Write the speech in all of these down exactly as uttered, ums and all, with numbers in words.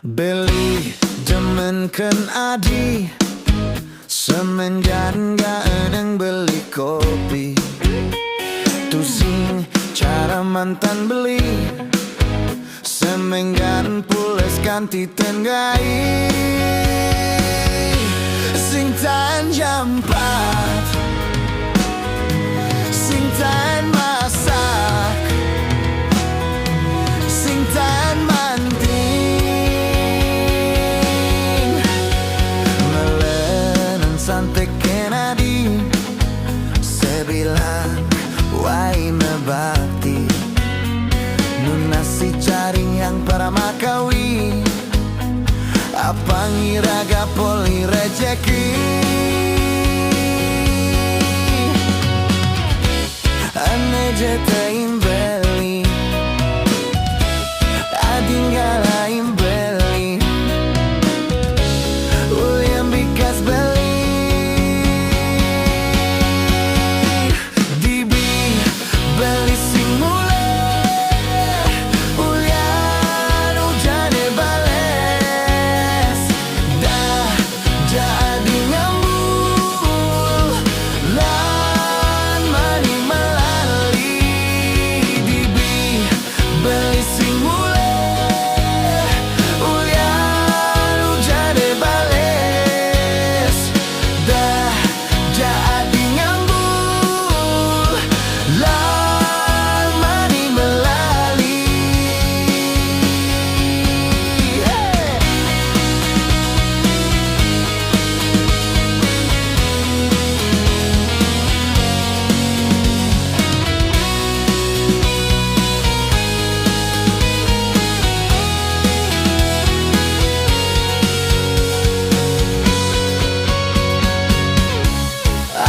Beli demenken adi, semenjak ngga eneng beli kopi. Tusing cara mantan beli, semenjak pules kanti tenggai. Sing taen jampat, sing taen masak, sing taen manting. Melenen santeken adi, sebilang wai mebakti. Nun nasi caring yang paramakawi, apang iraga poli rejeki. Ane je tein beli, adingga lain beli, ulian bikas beli. Dibi beli sing mule, ulian ujane bales. Dah jadi ngambul lan mani melali. Dibi beli sing mule, ulian ujane bales. Dah jadi ngambul lan mani melali. Hey!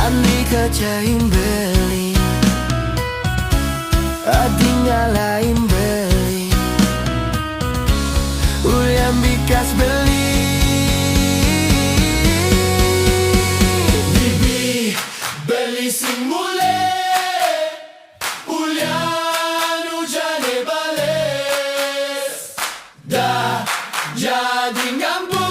Ane kecain beli, adingga lain beli, ulian bikas beli. Dibi beli sing mule, ulian ujane bales. Dah jadi ngambul